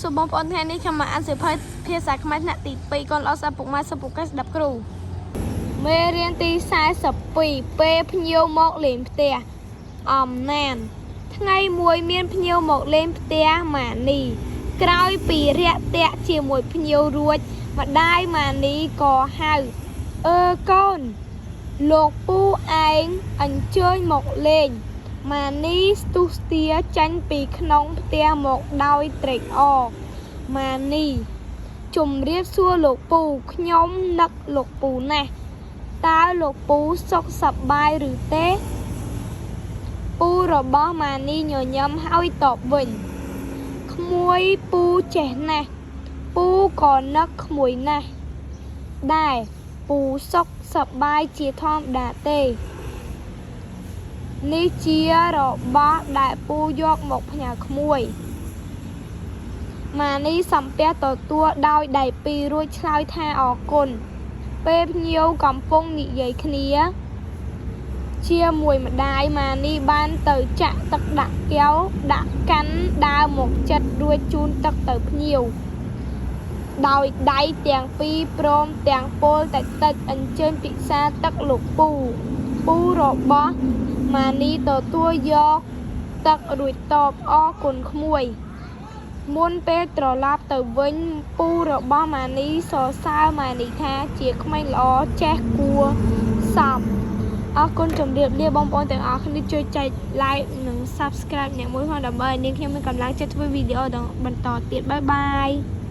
សួរបងប្អូនថ្ងៃនេះខ្ញុំមកអានសៀវភៅភាសាខ្មែរថ្នាក់ទី2កូនល្អស្ដាប់ពុកម៉ែសិស្សពូកែស្ដាប់គ្រូមេរៀនទី42ពេលភ្ញៀវមកលេងផ្ទះអំណាន ថ្ងៃមួយមានភ្ញៀវមកលេងផ្ទះម៉ានីក្រោយពីរាក់ទាក់ជាមួយភ្ញៀវរួចម្ដាយម៉ានីក៏ហៅអើកូនលោកពូឯងអញ្ជើញមកលេង ម៉ានីស្ទុះស្ទាចេញពីក្នុងផ្ទះមកដោយត្រេកអរម៉ានីជំរាបសួរលោកពូខ្ញុំនឹកលោកពូណាស់តើលោកពូសុខសប្បាយឬទេ ពូរបស់ម៉ានីញញឹមហើយតបវិញក្មួយពូចេះណាស់ពូក៏នឹកក្មួយណាស់ដែរពូសុខសប្បាយជាធម្មតាទេ នេះជារបស់ដែលពូយកមកផ្ញើក្មួយ ម៉ានីសំពះទទួលដោយដៃពីររួចឆ្លើយថាអរគុណ ពេលភ្ញៀវកំពុងនិយាយគ្នា ជាមួយម្ដាយម៉ានីបានទៅចាក់ទឹកដាក់កែវដាក់កាន់ដើរមកចិត្តរួចជូនទឹកទៅភ្ញៀវ ដោយដៃទាំងពីរព្រមទាំងពោលតិចៗអញ្ជើញពិសាទឹកលោកពូ ពូរបស់ម៉ានីទទួលយកទឹករួចតបអរគុណក្មួយ មុនពេលត្រឡប់ទៅវិញពូរបស់ម៉ានីសរសើរម៉ានីថាជាក្មេងល្អចេះគួរសមអរគុណជម្រាបលាបងប្អូនទាំងអស់គ្នាជួយចុច like និង Subscribe អ្នកមួយផងដើម្បីឲ្យនាងខ្ញុំមានកម្លាំងចិត្តធ្វើវីដេអូបន្តទៀត bye bye.